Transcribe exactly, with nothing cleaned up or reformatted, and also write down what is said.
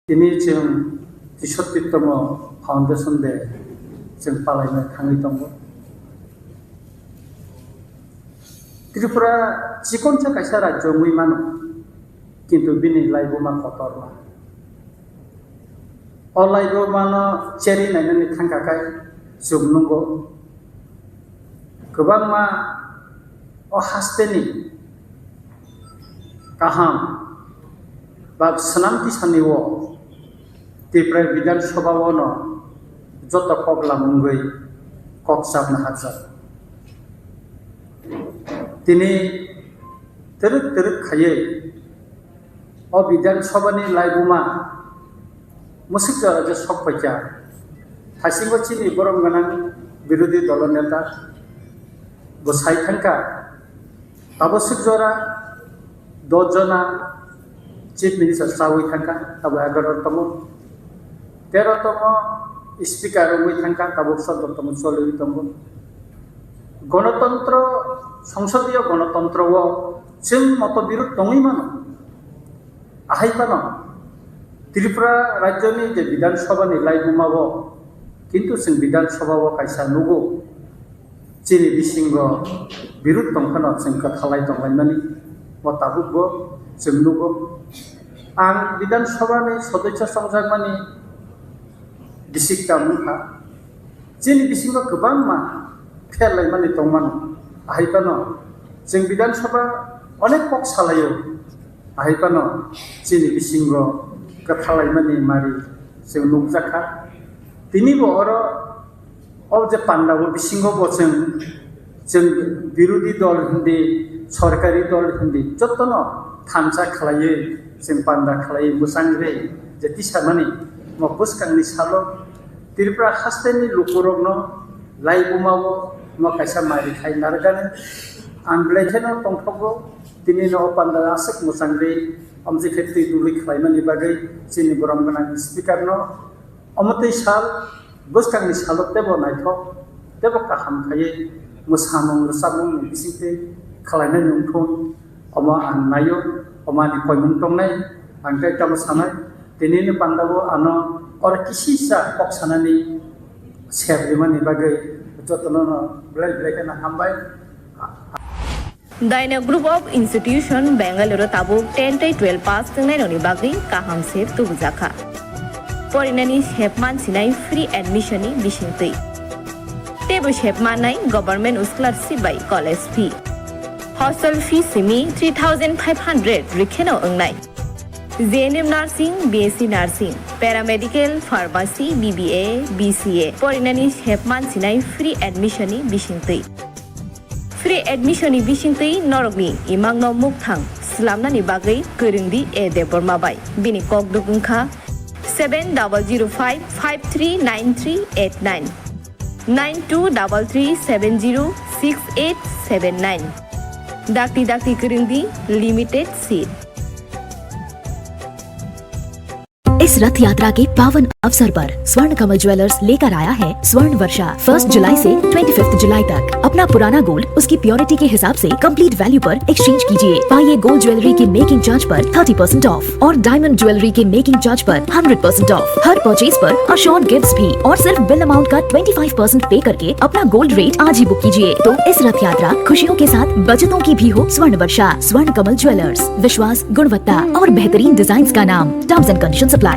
Tini chwng Tishotittomo Foundation Day chwng palaina thangwi tongo. Tripura chikonsa kaisa rajyo wngwi mano, kintu bini laibuma kotorma. O laibumano cheri nainani thangkha khe chwng nukgo, kwbangma o hasteni kaham ba swnam tisani o Tripura Bidhan Sabha o no joto kok lam wngwi kok chapna hajak. Tini twrwk twrwk khaiwi o Bidhan Sabha ni laibuma mwswk jora je sok paikha. Thaisingo chini borom gwnang birodhi dolo neta bo sai thangkha, tabuk swk jora dos jona Chief Minister chawi thangkha, tabuk egarotomo, terotomo Speaker wngwi thangkha, tabuk soddotomo choliwi tongo. Gonotontro, songsodiyo gonotontro o chwng moto birod tongwi mano. Ahai phano Tripura rajyoni je Bidhan Sabha ni laibuma o, kintu chwng Bidhan Sabha o kaisa nugo, chini bisingo birud tong phano chwng kwthalai tonglaimani, bo tabukbo chwng nugo. Ang Bidhan Sabha ni sodosya chongjakmani bisik ta wngkha. Chini bisingo kwbangma pherlaimani tongmano. Ahai phano chwng Bidhan Sabha onek kok salaio. Ahai phano chini bisingo kwthalaimani mari chwng nukjakha. Tinibo oro o je pandao bisingo bo chwng, chwng birodhi dol hindi, sorkari dol hindi, jotono thansa khlaiwi chwng panda khlaiwi mwchang rwi je tisamani mo bwskangni salo Tripura hasteni lukurokno laibumao mo kaisa mari khai narwkani ang belai kheno tongthogo. Tini no o panda aswk mwchang rwi amjikhe twi dului khlaimani bagwi chini borom gwnang speaker no omo twi sal bwskangni salo tebo naithok tebo kaham khaiwi mwsamung rwchapmungni bisingtwi khlainai wngthung. Omo ang naio, omo ani koimung tongnai, ang tei tamo sanai. Tinini pandao ano oro kisisa kok sanani sep rimani bagwi jotono no belai belai kheno hambai. Dino Group of Institution Bangalore tabuk ten tei twelve pass wngnai rokni bagwi kaham se tubujakha. Porinani sepman sinai free admission ni bisingtwi. Teibo sepmannai government scholarship bai college fee. Hostel fee simi three thousand five hundred rikheno wngnai. J N M Nursing, B S C Nursing, Paramedical, Pharmacy, B B A, B C A porinani sepman sinai free admission ni bisingtwi. Free admission ni bisingtwi norokni imangno mukthang slamnani bagwi kwrwngdi A Debbarma bai. Bini kokduk wngkha seven double zero five five three nine three eight nine, nine two double three seven zero six eight seven nine. Dakti dakti kwrwngdi, limited seat. इस रथ यात्रा के पावन अवसर पर स्वर्ण कमल ज्वेलर्स लेकर आया है स्वर्ण वर्षा। फर्स्ट जुलाई से ट्वेंटी फिफ्थ जुलाई तक अपना पुराना गोल्ड उसकी प्योरिटी के हिसाब से कंप्लीट वैल्यू पर एक्सचेंज कीजिए। पाइए गोल्ड ज्वेलरी के मेकिंग चार्ज पर थर्टी परसेंट ऑफ और डायमंड ज्वेलरी के मेकिंग चार्ज पर हंड्रेड परसेंट ऑफ। हर परचेज पर अश्योर्ड गिफ्ट्स भी और सिर्फ बिल अमाउंट का ट्वेंटी फाइव परसेंट पे करके अपना गोल्ड रेट आज ही बुक कीजिए। तो इस रथ यात्रा खुशियों के साथ बचतों की भी हो। स्वर्ण वर्षा, स्वर्ण कमल ज्वेलर्स, विश्वास, गुणवत्ता और बेहतरीन डिजाइन्स का नाम। Terms and conditions apply।